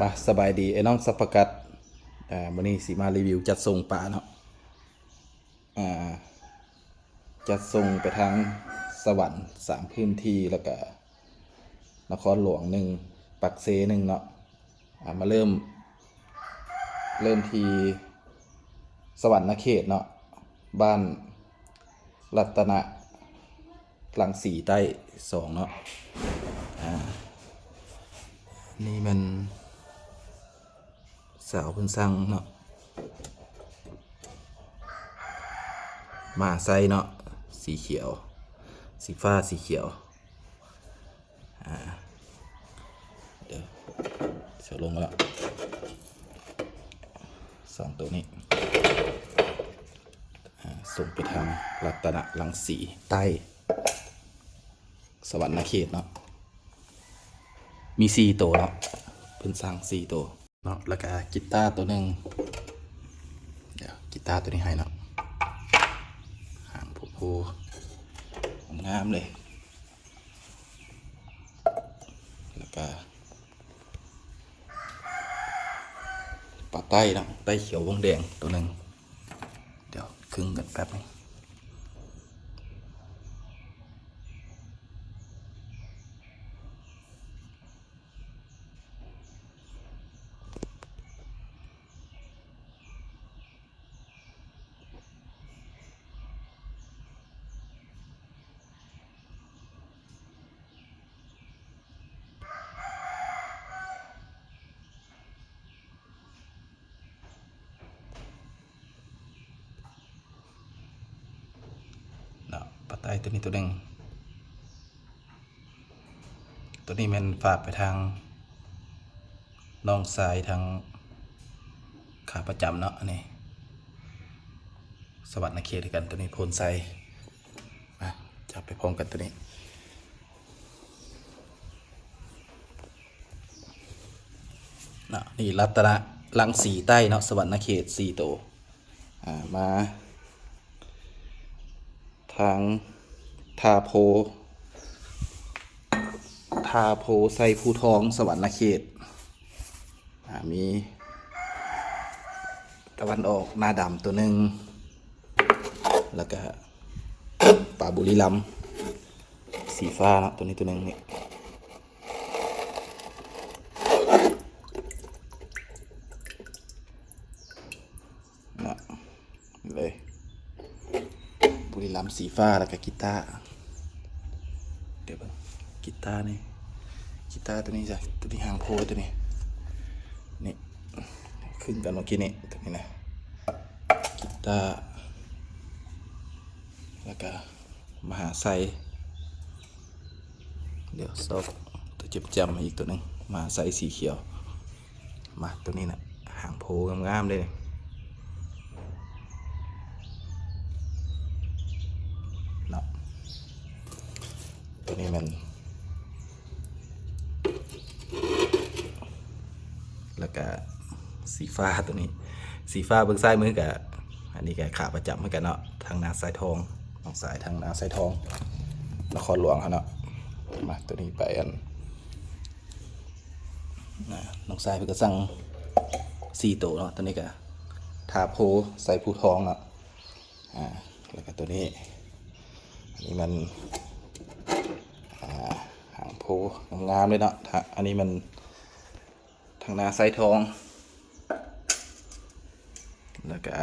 ມາ ສະບາຍດີ ອ້າຍນ້ອງສັບປະກັດ. ອາ ມື້ນີ້ຊິມາຣີວິວຈັດສົ່ງປາເນາະ. ອາ ຈັດສົ່ງໄປທາງສະຫວັນສາມພື້ນທີ່ ແລ້ວກະນະຄອນຫຼວງໜຶ່ງ ປາກເຊໜຶ່ງເນາະ. ອາ ມາເລີ່ມ ເລີ່ມທີ່ສະຫວັນນະເຂດເນາະ ບ້ານລັດຕະນະລັງສີໃຕ້ສອງເນາະ. ອາ ນີ້ແມ່ນສາວເພິ່ນສັ່ງເນາະ ມະຫາໄຊເນາະ ສີຂຽວ ສີຟ້າ ສີຂຽວ. ອາ ດຽວ ເສຍລົງແລ້ວ ສອງໂຕນີ້. ອາ ສົ່ງໄປທາງລັດຕະນະລັງສີໃຕ້ ສະຫວັນນະເຂດເນາະ ມີສີ່ໂຕເນາະ ເພິ່ນສັ່ງສີ່ໂຕເນາະ. ແລ້ວກະກີຕາໂຕໜຶ່ງ ດຽວ ກີຕາໂຕນີ້ໃຫ້ເນາະ ຫາງໂພໆ ງາມໆເລີຍ. ແລ້ວກະປາໃຕ້ເນາະ ໃຕ້ຂຽວວົງແດງໂຕໜຶ່ງ. ດຽວຄຶງກັນແປັບໜຶ່ງ. ເນາະ ປາໃຕ້ໂຕນີ້ໂຕໜຶ່ງ. ໂຕນີ້ແມ່ນຝາກໄປທາງນ້ອງຊາຍທາງຂາປະຈຳເນາະ ອັນນີ້ສະຫວັນນະເຂດຄືກັນ. ໂຕນີ້ໂພນໄຊ ມາ ຈັບໄປພ້ອມກັນໂຕນີ້ເນາະ. ນີ້ລັດຕະນະລັງສີໃຕ້ເນາະ ສະຫວັນນະເຂດສີ່ໂຕ. ອາ ມາທາງທ່າໂພ ທ່າໂພໄຊພູທອງ ສະຫວັນນະເຂດ. ອາ ມີຕາເວັນອອກໜ້າດຳໂຕໜຶ່ງ ແລ້ວກະປາບຸລີລຳສີຟ້າເນາະ ໂຕນີ້ໂຕໜຶ່ງນີ້. ເນາະ ເລີຍ ບຸລີລຳສີຟ້າ ແລ້ວກະກີຕາ. ດຽວເບິ່ງ ກີຕານີ້ ກີຕາໂຕນີ້ຈ້ະ ໂຕນີ້ຫາງໂພໂຕນີ້ ນີ້ ຂຶ້ນກັນເມື່ອກີ້ນີ້ ໂຕນີ້ນະ ກີຕາ ແລ້ວກະມະຫາໄຊ. ດຽວຊອກໂຕແຈ່ມໆ ໃຫ້ອີກໂຕໜຶ່ງ ມະຫາໄຊສີຂຽວ. ມາ ໂຕນີ້ນະ ຫາງໂພງາມໆເດ້ເນາະ. ໂຕນີ້ແມ່ນ ແລ້ວກະສີຟ້າໂຕນີ້ ສີຟ້າເບິ່ງຊ້າຍມືກະ ອັນນີ້ກະຂາປະຈຳຄືກັນເນາະ ທາງນາຊາຍທອງ ນ້ອງຊາຍທາງນາຊາຍທອງ ນະຄອນຫຼວງເຮົາເນາະ. ມາ ໂຕນີ້ໄປອັນ ນະ ນ້ອງຊາຍເພິ່ນກະສັ່ງສີ່ໂຕເນາະ. ໂຕນີ້ກະທ່າໂພໄຊພູທອງເນາະ. ອາ ແລ້ວກະໂຕນີ້ ອັນນີ້ມັນ ອາ ຫາງໂພງາມໆເລີຍເນາະ. ອັນນີ້ມັນທາງນາຊາຍທອງ ແລ້ວກະ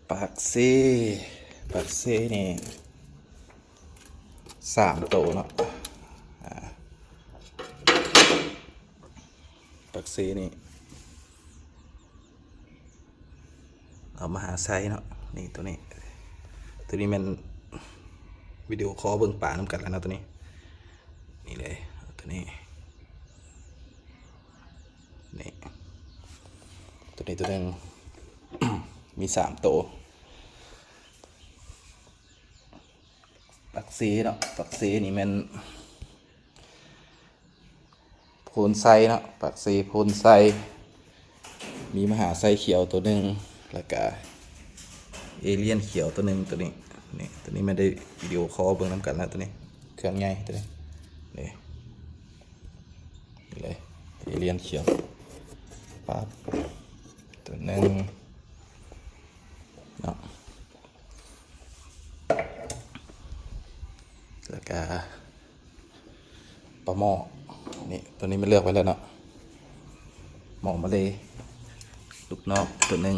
ປາກເຊ ປາກເຊນີ້ສາມໂຕເນາະ. ອາ ປາກເຊນີ້ເອົາມະຫາໄຊເນາະ. ນີ້ ໂຕນີ້ ໂຕນີ້ແມ່ນວິດີໂອຄໍເບິ່ງປານຳກັນແລ້ວເນາະ. ໂຕນີ້ ນີ້ເລີຍ ໂຕນີ້ ນີ້ ໂຕນີ້ໂຕໜຶ່ງ ມີສາມໂຕ. ປາກເຊເນາະ ປາກເຊນີ້ແມ່ນໂພນໄຊເນາະ ປາກເຊໂພນໄຊ. ມີມະຫາໄຊຂຽວໂຕໜຶ່ງ ແລ້ວກະເອລຽນຂຽວໂຕໜຶ່ງ. ໂຕນີ້ ນີ້ ໂຕນີ້ແມ່ນໄດ້ວິດີໂອຄໍເບິ່ງນຳກັນແລ້ວ. ໂຕນີ້ເຄື່ອງໃຫຍ່ໂຕນີ້ ນີ້ ນີ້ເລີຍ. ເອລຽນຂຽວ ປັບ ຕົວໜຶ່ງເນາະ ແລ້ວກະປາໝໍ້ ນີ້ ຕົວນີ້ມັນເລືອກໄວ້ແລ້ວເນາະ ໝໍ້ມາເລ ລູກນອກຕົວໜຶ່ງ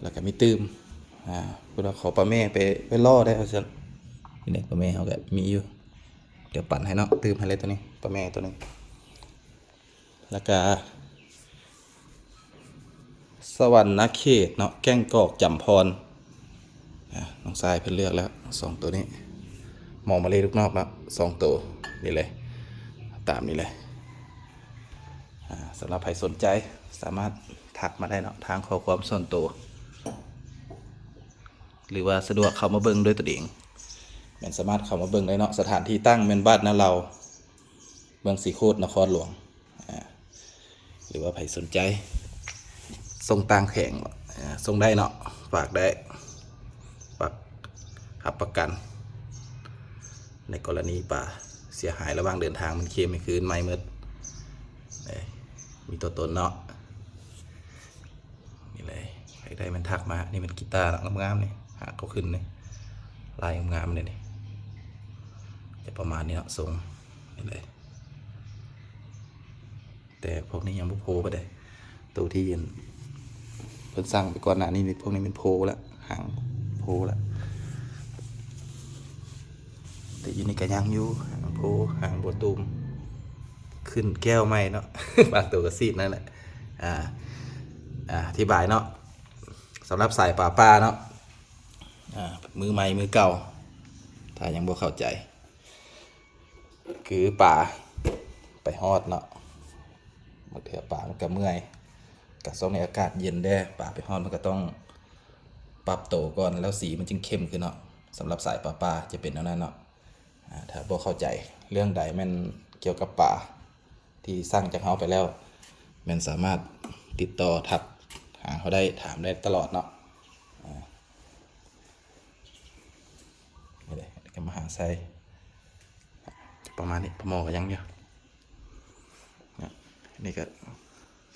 ແລ້ວກະມີຕື່ມ ອ່າ ເພິ່ນວ່າຂໍປາແມ່ໄປ ໄປລໍໄດ້ວ່າຊັ້ນ ນີ້ແຫຼະ ປາແມ່ເຮົາກະມີຢູ່ ດຽວປັ່ນໃຫ້ເນາະ ຕື່ມໃຫ້ເລີຍຕົວນີ້ ປາແມ່ຕົວໜຶ່ງ ແລ້ວກະສະຫວັນນະເຂດເນາະ ແກ້ງກອກ ຈຳພອນ ອ່າ ນ້ອງຊາຍເພິ່ນເລືອກແລ້ວສອງໂຕນີ້ ໝໍ່ມາເລລູກນອກເນາະ ສອງໂຕນີ້ເລີຍ ຕາມນີ້ເລີຍ ອ່າ ສຳລັບໃຜສົນໃຈສາມາດທັກມາໄດ້ເນາະ ທາງຂໍ້ຄວາມສ່ວນໂຕ ຫຼືວ່າສະດວກເຂົ້າມາເບິ່ງດ້ວຍຕົນເອງ ແມ່ນສາມາດເຂົ້າມາເບິ່ງໄດ້ເນາະ ສະຖານທີ່ຕັ້ງແມ່ນບ້ານນາເລົາ ເມືອງສີໂຄດ ນະຄອນຫຼວງ ອ່າ ຫຼືວ່າໃຜສົນໃຈສົ່ງຕ່າງແຂວງ ອ່າ ສົ່ງໄດ້ເນາະ ຝາກໄດ້ ຝາກຮັບປະກັນ ໃນກໍລະນີປາເສຍຫາຍລະຫວ່າງເດີນທາງ ມັນເຄມຄືນໃໝ່ໝົດ ເອີ ມີຕົວຕົນເນາະ. ນີ້ເລີຍ ໃຜໄດ້ແມ່ນທັກມາ ນີ້ແມ່ນກີຕາເນາະ ງາມໆ ນີ້ ຫາກເຂົາຂຶ້ນນີ້ ລາຍງາມໆ ເລີຍນີ້ ຈະປະມານນີ້ເນາະ ຊົງນີ້ເລີຍ ແຕ່ພວກນີ້ຍັງບໍ່ໂພປານໃດ ໂຕທີ່ເພິ່ນສັ່ງໄປກ່ອນໜ້ານີ້ ພວກນີ້ແມ່ນໂພລະ ຫາງໂພລະ ແຕ່ຢູ່ນີ້ກະຍັງຢູ່ ຫາງໂພ ຫາງບໍ່ຕູມ ຂຶ້ນແກ້ວໃໝ່ເນາະ ບາງໂຕກະຊີດນັ້ນແຫຼະ ອ່າ ອ່າ ອະທິບາຍເນາະ ສຳລັບສາຍປາປ່າເນາະ ອ່າ ມືໃໝ່ມືເກົ່າ ຖ້າຍັງບໍ່ເຂົ້າໃຈ ຄືປາໄປຮອດເນາະ ບາງເທື່ອປາມັນກະເມື່ອຍ ກະຊ່ວງນີ້ອາກາດເຢັນແດ່ ປາໄປຮອດມັນກະຕ້ອງປັບໂຕກ່ອນ ແລ້ວສີມັນຈຶ່ງເຂັ້ມຂຶ້ນເນາະ ສຳລັບສາຍປາປ່າຈະເປັນແນວນັ້ນເນາະ ອ່າ ຖ້າບໍ່ເຂົ້າໃຈເລື່ອງໃດແມ່ນກ່ຽວກັບປາ ທີ່ສັ່ງຈາກເຮົາໄປແລ້ວ ແມ່ນສາມາດຕິດຕໍ່ທັກຫາເຮົາໄດ້ ຖາມໄດ້ຕະຫຼອດເນາະ ອ່າ ນີ້ເດ້ ກະມາຫາໃສ່ ປະມານນີ້ ປາໝໍ້ກະຍັງຢູ່ ນີ້ກະ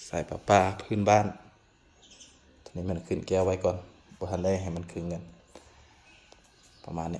ສາຍປາປ່າພື້ນບ້ານ ໂຕນີ້ແມ່ນຂຶ້ນແກ້ວໄວ້ກ່ອນ ບໍ່ທັນໄດ້ໃຫ້ມັນຄືນກັນ ປະມານ